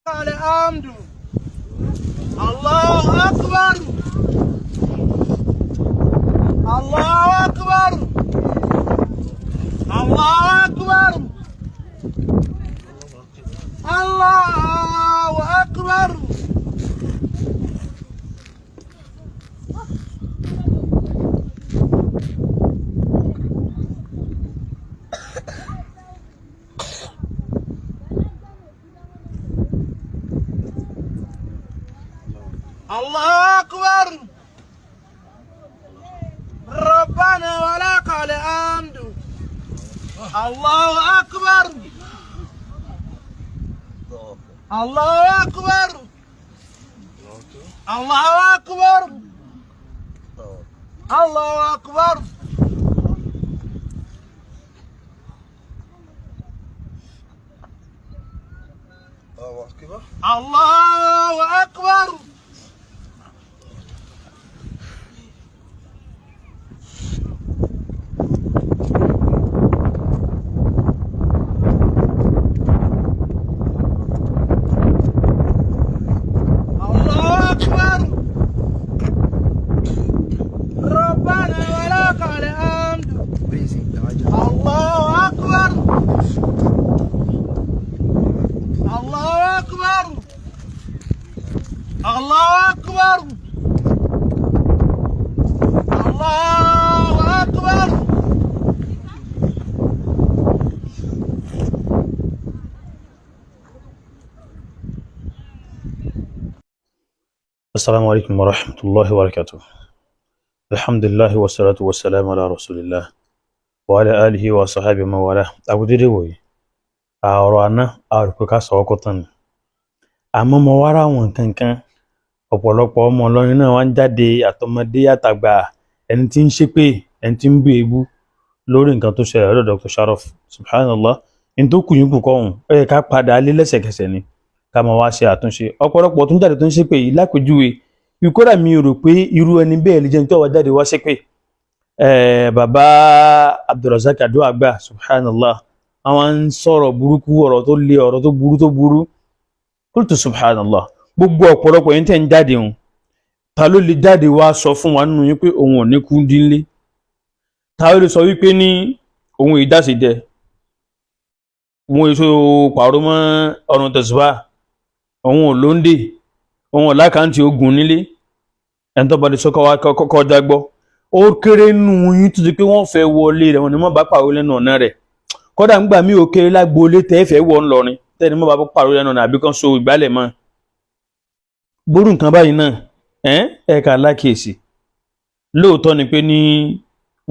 الحمد. الله أكبر. الله أكبر. الله أكبر. الله أكبر. الله أكبر. ربنا ولك الحمد. الله أكبر. الله أكبر. الله أكبر. الله أكبر. الله أكبر. الله أكبر. ربنا ولك الحمد. الله أكبر. الله أكبر. الله أكبر. الله أكبر. السلام عليكم ورحمة الله وبركاته. الحمد لله والصلاة والسلام على رسول الله وعلى آله وصحبه ومن والاه. Àkúdédé wòye ọ̀rọ̀ àná, a rò pé ká sọ ọkọ tán ni, àmọ́ mo wá ráwọn nǹkan kan. Ọ̀pọ̀lọpọ̀ ọmọ Ìlọrin náà wá ń jáde, àtọmọdé àtàgbà, ẹni tí ń ṣépè, ẹni tí ń bú ebú lórí nǹkan tó ṣẹlẹ̀ lọ́dọ̀ Dr. Sharaf. Subhanallah, ní tó kù yín kù kọ́hún, ó yẹ ká padà lé lẹ́sẹ̀kẹsẹ̀ ni, ká máa wá ṣe àtúnṣe. Ọ̀pọ̀lọpọ̀ tó ń jáde tó ń ṣépè yìí, lápèjúwe ìkódà, mi rò pé irú ẹni bẹ́ẹ̀ lè jẹ́ ní tí wọ́n jáde wá ṣépè. Bàbá Abdulrasaq Aduagba, subhanallah, àwọn ń sọ̀rọ̀ burúkú, ọ̀rọ̀ tó le, ọ̀rọ̀ tó burú tó burú. Qultu subhanallah, gbogbo ọ̀pọ̀lọpọ̀ yín tẹ̀ ń jáde hùn, ta ló lè jáde wá sọ fún wa nínú yín pé òun ò ní kú dínlé? Ta ló lè sọ wípé ní òun ìdásíjẹ, òun èso pàrọ̀ mọ́ ọ̀run tẹ̀síwá, òun ò lóńdè, òun ò lákàntì ogun nílé? Ẹni tó bá lè sọ kọ́ jágbọ́. Ó kéré nù yín tó ti pé wọ́n fẹ́ wọlé rẹ̀, wọ́n ní mọ́ bá pàrọ̀ lẹ́nu ọ̀nà rẹ̀. Kódà ńgbà mí ò kéré lágboolé tẹ́ fẹ́ wọ̀ ńlọrin, tẹ́ni mọ́ bá pàrọ̀ lẹ́nu ọ̀nà àbí kan so ìgbálẹ̀ mọ́ gbórù nǹkan báyìí náà. Ẹ̀ ká lákèsì, lóòótọ́ ni pé ní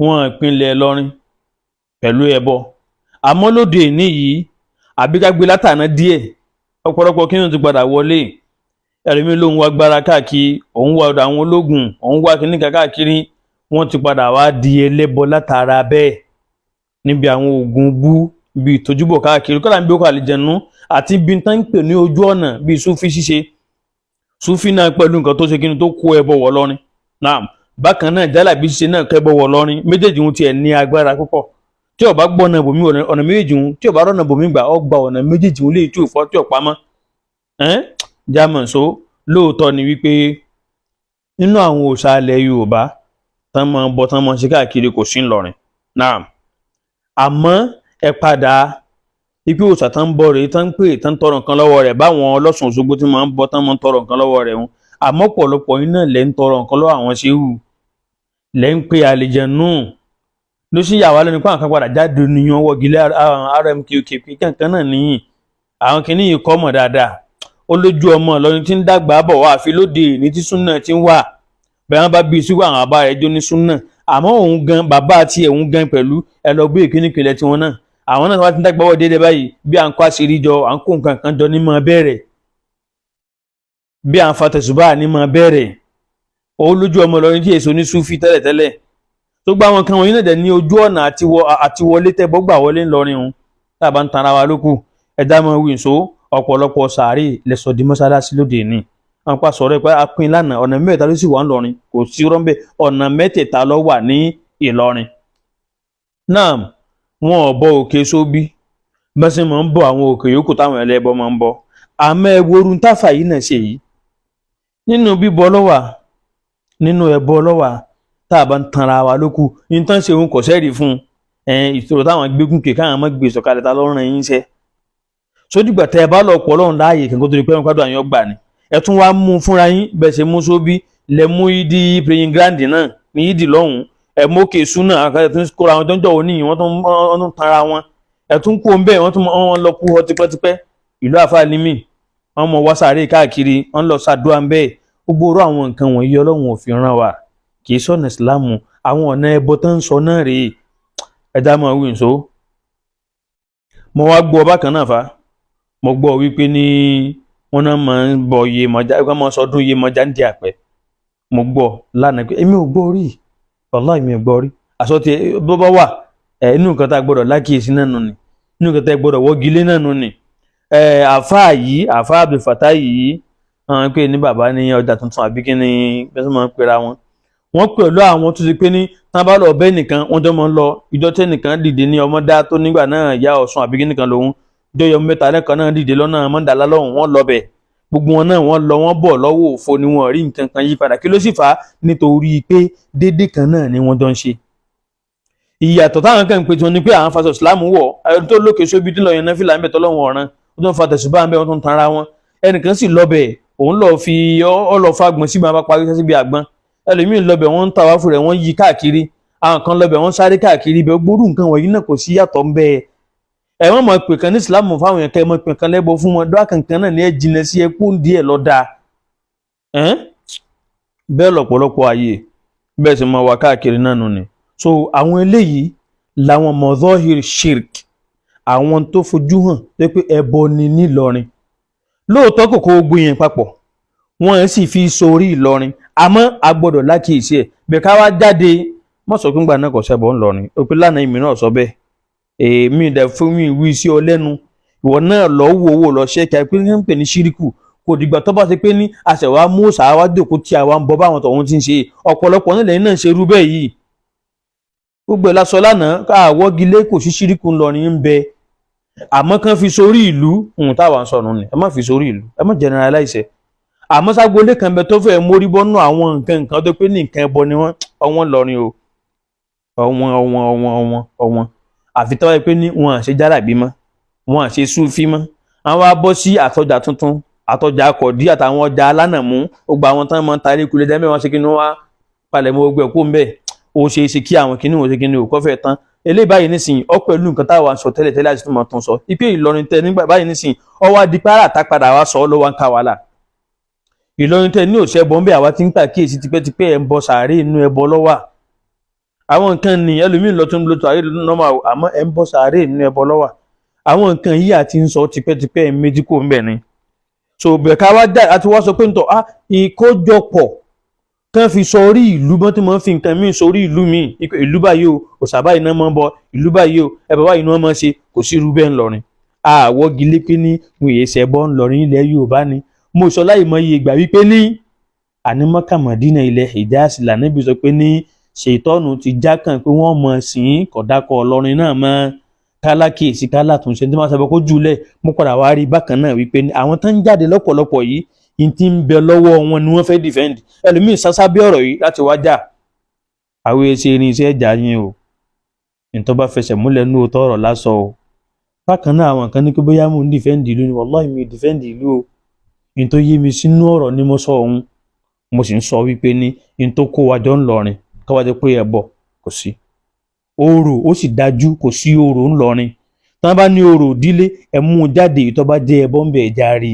wọ́n ìpínlẹ̀ Ìlọrin pẹ̀lú ẹbọ, àmọ́ lóde ìní yìí, àbí ká gbé látàná díẹ̀, ọ̀pọ̀lọpọ̀ kí ni ti padà wọlé. Ẹ̀rìmí lóun wá gbára káàkiri, òun wá ọ̀dọ̀ àwọn ológun, òun wá kíníkà káàkiri, wọ́n ti padà wá di ẹlẹ́bọ látara bẹ́ẹ̀, níbi àwọn oògùn bú, bí ìtójúbọ̀ káàkiri, kọ́lá níbi okò àlìjẹ̀nú àti ibi tán ń pè ní ojú ọ̀nà bíi súfí ṣíṣe. Súfí náà pẹ̀lú nǹkan tó ṣe kíni tó kó ẹbọ wọ̀ lọ́rin náà. Bákan náà, jálàbí ṣíṣe náà kẹ́bọ wọ̀ lọ́rin. Méjèèjì ń tiẹ̀ ní agbára púpọ̀. Tí ó bá gbọ́ ọ̀nà bòmí, ọ̀nà méjèèjì ń, tí ó bá rọ̀nà bòmí gbà, ó gba ọ̀nà méjèèjì ń léyìí tí ò fọ́, tí ò pamọ́ jámọ̀. So lóòótọ́ ni wípé nínú àwọn òòṣà ilẹ̀ Yorùbá tán máa ń bọ, tán máa ń ṣe káàkiri, kò sí ńlọrin náà, àmọ́ ẹ padà ipe òòṣà tán ń bọ rèé, tán ń pè, tán ń tọrọ nǹkan lọ́wọ́ rẹ̀, báwọn Ọlọ́sùn Òṣogbo tí máa ń bọ, tán máa ń tọrọ nǹkan lọ́wọ́ rẹ̀ wọn. Àmọ́ pọ̀lọpọ̀ yín náà lẹ́ ń tọrọ nǹkan lọ́wọ́ àwọn ṣéwù, lẹ́ ń pe àlìjẹ̀nù. Ló sì yà wá lẹ́nu pé àwọn kan padà jáde níyan wọ́gilé RMKK kankan náà níyìn. Àwọn kìíní yìí kọ́ mọ̀ dáadáa. Ó lójú ọmọ Ìlọrin tí ń dàgbà bọ̀ wá, àfi lóde ní tí súnà ti ń wà bẹ́ẹ̀, wọ́n bá bí síwọ́ àwọn àbá rẹ̀ jó ní súnà. Àmọ́ òun gan, bàbá àti òun gan pẹ̀lú, ẹ lọ gbé ìkíní ìpìlẹ̀ tiwọn náà. Àwọn náà wá ti ń dàgbà wọ̀ déédéé báyìí, bí à ń kó àṣírí jọ, à ń kó nǹkan kan jọ ní máa bẹ̀rẹ̀, bí à ń fa tẹ̀sùbá ní máa bẹ̀rẹ̀. Ó lójú ọmọ Ìlọrin tí èso ní súfì tẹ́lẹ̀tẹ́lẹ̀ tó gbá àwọn kan wọ̀nyí náà dẹ̀ ní ojú ọ̀nà àti wọlé tẹ́bọ́ gbà wọlé ńlọrin òun. Tá a bá ń tanra wa lókù, ẹ̀dá máa wí nso. Ọ̀pọ̀lọpọ̀ sàárè lẹ́sọ̀ di mọ́sálásí lóde ní. Àwọn pa sọ̀rọ̀ pé a pín lánàá, ọ̀nà mẹ́ta ló sì wà ńlọrin, kò sí rọ́ńbẹ́, ọ̀nà mẹ́tẹ̀ẹ̀ta ló wà ní Ìlọrin náà. Wọn ò bọ òkè sóbí bẹ́sẹ̀ máa ń bọ àwọn òkè yòókù táwọn ẹlẹ́bọ máa ń bọ. Àmọ́ ẹ wo orun táfà yìí náà ṣe yìí, nínú bíbọ lọ́wà, nínú ẹbọ lọ́wà, tá a bá ń tanra wa lókù ní tán ṣe òun kò sẹ́rìí fún un. Ìṣòro táwọn gbégùn kè káwọn má gbé sọ̀kalẹ̀ ta lọ́rùn yín ṣe sódìgbà tẹ ẹ bá lọ pọ̀ lọ́run láàyè kankan tó di pé wọn gbádùn àyàn gbà ni ẹ tún wá mú fúnra yín. Bẹ́ẹ̀ ṣe mú sóbí lẹ mú ìdí praying ground náà ní ìdí lọ́hùn ẹ mókè súnà àkàtà tó ń kóra àwọn tó ń jọ̀wọ́ níyì, wọ́n tún tanra wọn. Ẹ tún kú bẹ́ẹ̀, wọ́n tún wọ́n lọ kú họ tipẹ́tipẹ́. Ìlú àfàlímì wọ́n mọ wá sáré káàkiri, wọ́n lọ sàdúrà ń bẹ́ẹ̀. Gbogbo orú àwọn nǹkan wọ̀nyí, Ọlọ́run ò fi ràn wá, kì í sọ̀nà ìsìlámù. Àwọn ọ̀nà ẹbọ tó ń sọ náà rèé. Ẹ dá mọ̀ wí nso. Mo wá gbọ́ bákan náà fa, mo gbọ́ wípé ní wọ́n náà máa ń bọ Yemọja, wọ́n máa ń sọdún Yemọja ń di àpẹ. Mo gbọ́ lánàá pé èmi ò gbọ́ rí, wàláhì mi ò gbọ́ rí. Àsọ tí bó bá wà ẹ, inú nǹkan tá a gbọ́dọ̀ lákìyèsí náà nù ni, inú nǹkan tá a gbọ́dọ̀ wọ́gi lé náà nù ni. Ẹ àfáà yìí, àfáà Abdulfatai yìí, wọ́n ń pè ní bàbá ní ọjà tuntun àbí kí ni bẹ́sẹ̀ máa ń pera wọn. Wọ́n pẹ̀lú àwọn tó ti pé ní tán bá lọ bẹ́ẹ̀ nìkan, wọ́n jọ máa ń lọ. Ìjọ tẹ́nìkan dìde ní ọmọ dá tó nígbà náà ìyá Ọ̀ṣun àbí kí nìkan lòun ìjọ yọmọ mẹ́ta lẹ́kan náà dìde lọ́nà mọ́ndàlá lọ́hùn, wọ́n lọ bẹ̀. Gbogbo wọn náà wọ́n lọ, wọ́n bọ̀ lọ́wọ́ òfo ni, wọ́n rí nǹkan kan yí padà. Kí ló sì fà á? Nítorí pé déédéé kan náà ni wọ́n jọ ń ṣe. Ìyàtọ̀ táwọn kan ń pè tí wọ́n ní pé àwọn faṣọ ìsìlámù wọ̀, ẹni tó lókè sóbi tí lọ́ọ́ yẹn náà fìlà ń bẹ̀ tọ́lọ́wọ̀n ọ̀ràn, ó tún fa tẹ̀sùbá ń bẹ̀, wọ́n tún tanra wọn. Ẹnìkan sì lọ́bẹ̀, òun lọ́ọ́ fi ọ lọ́ọ́ fagbọ̀n síbi àwọn parí síbi àgbọn. Ẹlòmíín lọ́bẹ̀, wọ́n ń tàwáfù rẹ̀, wọ́n yí káàkiri. Àwọn kan lọ́bẹ̀, wọ́n sáré káàkiri ibẹ̀. Gbórú nǹkan wọ̀nyí náà, kò sí yàtọ̀ ń bẹ́ẹ̀. Ẹ wọ́n mọ̀ pé kan ní ìsìlámù fáwọn èèyàn, kẹ́ ẹ mọ̀ pé kan lẹ́bọ fún wọn, dọ́wà kankan náà ní ẹ jìnà sí ẹ kó ń díẹ̀ lọ dáa. Bẹ́ẹ̀ lọ̀pọ̀lọpọ̀ ààyè bẹ́ẹ̀ sì máa wà káàkiri náà nù ni. So àwọn eléyìí làwọn mọ̀dọ́hìr shirk, àwọn tó fojú hàn pé ẹbọ ni nílọrin. Lóòótọ́ kò kó gbogbo yẹn papọ̀, wọ́n sì fi sórí Ìlọrin, àmọ́ a gbọ́dọ̀ lákìyèsí ẹ̀ bẹ́ẹ̀ ká wá jáde mọ̀sọ̀kúngbà náà kò ṣẹbọ ńlọrin. Ó pé lánàá ìmí náà sọ bẹ́ẹ̀, èmi dẹ̀ fún mi wí sí ọ lẹ́nu. Ìwọ náà lọ wo owó lọ ṣe kí pé ń pè ní ṣíríkù. Kò dìgbà tó bá ṣe pé ní àṣẹwà mú òòṣà wá dòkó tí àwa ń bọ báwọn tọ̀hún ti ń ṣe. Ọ̀pọ̀lọpọ̀ nílẹ̀ náà ń ṣerú bẹ́ẹ̀ yìí. Gbogbo ẹ̀ lásọ lánàá ká àwọ́gilé, kò sí ṣíríkù ńlọrin ń bẹ, àmọ́ kán fi sórí ìlú ohun táwa ń sọnù ni. Ẹ má fi sórí ìlú, ẹ má generalize ẹ. Àmọ́ ságbolé kan bẹ tó fẹ́ mórí bọ́nú àwọn nǹkan nǹkan tó pé ní nǹkan ẹbọ ni wọ́n, ọwọ́n lọrin o, ọwọ́n ọwọ́n ọwọ́n ọwọ́n ọwọ́n. Àfi tọ́wọ́ pé ní wọn à ṣe jálàbí mọ́, wọn à ṣe súfí mọ́, àwọn wá bọ́ sí àtọjà tuntun, àtọjà akọ̀dí àtàwọn ọjà alánàmú, gbogbo àwọn tán máa ń tarí kulẹ̀ dẹ́mẹ́ wọn ṣe kí ni wọ́n wá palẹ̀mọ́ gbogbo ẹ̀ kó ń bẹ̀. Ó ṣe é ṣe kí àwọn kìíní wọn ṣe kí ni ò kọ́fẹ́ tán. Eléyìí báyìí nísìnyí ọ pẹ̀lú nǹkan táwa ń sọ tẹ́lẹ̀ tẹ́lẹ̀ àti tó máa tún sọ ipe Ìlọrin tẹ nígbà báyìí nísìnyí, ọ wá di pàrà tá padà wá sọ ọ ló wá ń ká wàhálà. Ìlọrin tẹ ní òṣè bọ́ńbẹ́, àwa ti ń pàkíyèsí tipẹ́tipẹ́, ẹ̀ ń bọ sàárè, inú ẹbọ lọ́wà àwọn nǹkan ní. Ẹlòmíín lọ tún lọ tó ayé nọ́mà, àmọ́ ẹ̀ ń bọ sàárè, inú ẹbọ lọ́wà àwọn nǹkan yìí àti ń sọ tipẹ́tipẹ́. Ẹ̀ méjì kò ń bẹ̀ ni. So bẹ̀ ká wá dá àti wá sọ pé ntọ́ ah ìkójọpọ̀ kán fi sọrí ìlú bọ́n tí wọ́n fi nǹkan míì sórí ìlú míì, ìlú báyìí o, òòṣà báyìí náà máa ń bọ ìlú báyìí o, ẹbọ báyìí ni wọ́n máa ń ṣe, kò sí irú bẹ́ẹ̀ ńlọrin. Àwọ́gilé pé ní wọn èyí ṣẹbọ ńlọrin ilẹ̀ Yorùbá ni. Mo sọ láì mọ iye ìgbà wípé ní àní Mọ́kà Mọ̀dínà ilẹ̀ Hijaz lànàbí sọ pé ní ṣètọ́nù ti já kàn pé wọ́n mọ̀ sí kọ̀dákọ̀ Ọlọ́rin náà mọ́ kálákìyèsí kálá tó ń ṣe tí wọ́n sábà kó jùlẹ̀. Mo padà wá rí bákan náà wípé ní àwọn tó ń jáde lọ́pọ̀lọpọ̀ yìí, n ti ń bẹ lọ́wọ́ wọn ni wọ́n fẹ́ defend. Ẹlòmíín sásá bí ọ̀rọ̀ yìí láti wá jà. Àwọn èsì irinṣẹ́ ìjà yín o, nítorí bá fẹsẹ̀ múlẹ̀ ní òótọ́ ọ̀rọ̀ lásọ o. Bákan náà, àwọn kan ní kí bóyá mò ń defend ìlú ni. Wàláhì mi defend ìlú o. N tó yé mi sínú ọ̀rọ̀ ni mo sọ òun, mo sì ń sọ wípé ní n tó kó wa jọ ńlọrin káwá jẹ́ pé ẹbọ kò sí, orò ó sì dájú, kò sí orò ńlọrin. Tí wọ́n bá ní orò ìdílé, ẹ mú un jáde, tó bá jẹ́ ẹbọ ń bẹ, ẹja rí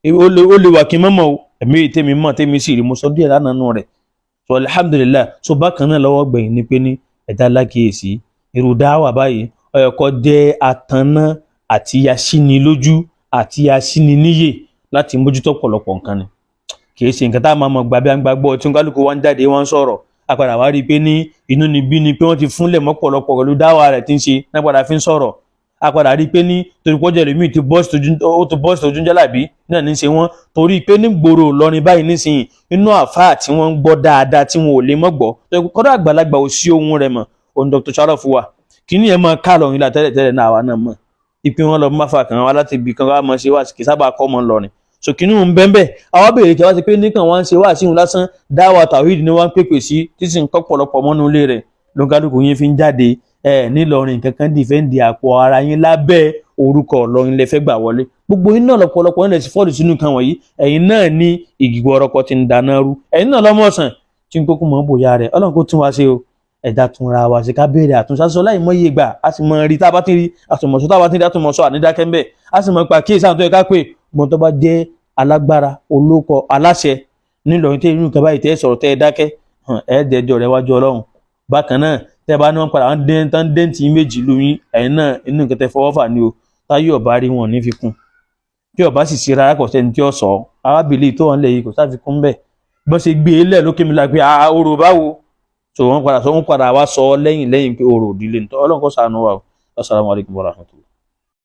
i. Ó lè wà kí n mọ̀mọ́ o. Ẹ̀mí tèmi mọ̀, tèmi sì rí, mo sọ díẹ̀ lánàá nù rẹ̀. So alhamdulillah. So bákan náà, lọ́wọ́ gbẹ̀yìn ni pé ní ẹ̀dá lákìyèsí irú dáwà báyìí, ó yẹ kó jẹ́ atanná àti aṣínilójú àti aṣíniníyè láti mójútó ọ̀pọ̀lọpọ̀ nǹkan ni. Kì í ṣe nǹkan tá a máa mọ̀ gbà bí a ń gbàgbọ́ tí kálukú wa ń jáde wọ́n ń sọ̀rọ̀. A padà wá rí i pé ní inú ni bí ni pé wọ́n ti fúnlẹ̀ mọ́pọ̀lọpọ̀ pẹ̀lú dáwà rẹ̀ tí ń ṣe náà padà fi ń sọ̀rọ̀. A padà rí i pé ní torí pọ́jọ́ ẹlòmíì ti bọ́ọ̀sì tójú jálàbí náà ní í ṣe wọ́n, torí pé ní gbòòrò Ìlọrin báyìí nísìnyí, inú àfáà tí wọ́n ń gbọ́ dáadáa tí wọn ò lè mọ́ gbọ́, kọ́dọ̀ àgbàlagbà ò sí ohun rẹ̀ mọ̀, òun Dr. Sharaf wà kíní ẹ̀ máa ká lọ́rin la tẹ́lẹ̀tẹ́lẹ̀ náà, àwa náà mọ̀. Ìpín wọn lọ máfà kan wá láti ibì kan wá mọ̀ ṣe wá sí kì í sábà kọ́ mọ́ ńlọrin sòkínú ń bẹ́ńbẹ́. Àwọn béèrè kí wọ́n ti pé nìkan wọ́n ń ṣe wá síhun lásán, dáwà tàwíìdì ni wọ́n ń pèpè sí, tí sì ń kọ́ pọ̀lọpọ̀ mọ́nú ilé rẹ̀ lóńkálùkù yín fi ń jáde ẹ nílọrin kankan dìfẹ́ǹdì àpò ara yín lábẹ́ orúkọ Ìlọrin lẹ fẹ́ gbà wọlé. Gbogbo yín náà lọ́pọ̀lọpọ̀ yín lẹ sì fọ́ọ̀lù sínú kan wọ̀nyí. Ẹ̀yin náà ní ìgbìgbọ́ ọ̀rọ̀pọ̀ ti ń dáná rú, ẹ̀yin náà lọ́mọ ọ̀sán tí ń kókó mọ́ bòyá rẹ̀. Ọlọ́run kó tún wá ṣe o. Ẹ̀dá túnra wa ṣe, ká béèrè àtúnṣe aṣọ láì mọ iye gbà. A sì mọ rí tá a bá ti rí àtúmọ̀ṣọ, tá a bá ti rí àtúmọ̀ṣọ, ànídákẹ́ ń bẹ̀. A sì mọ pa kíyèsí àwọn tó yẹ ká pè gbọ́n tó bá jẹ́ alágbára, olóko, aláṣẹ nílọrin tẹ́ irú nǹkan báyìí tẹ́ sọ̀rọ̀ tẹ́ ẹ dákẹ́, ẹ dẹjọ́ rẹ wájú Ọlọ́run. Bákan náà, tẹ́ bá ní wọ́n padà wọ́n dé tán dẹ́ǹtì méjì lu yín, ẹ̀yin náà inú nǹkan tẹ́ fọwọ́ fà ní o. Táyé ọ̀bá rí wọn ní fi kún, tí ọba sì ṣe rárá, kò sẹ́ni tí ó sọ arábìnrin tó wọn lè yìí kò sáfikún bẹ́ẹ̀. Bọ́n ṣe gbé e lẹ̀ lókè mi la pé orò báwo? So wọ́n padà sọ, wọ́n padà wá sọ lẹ́yìn lẹ́yìn pé orò òdílé nítorí. Ọlọ́run kó ṣàánú wa o. Assalamu alaikum warahmatullahi.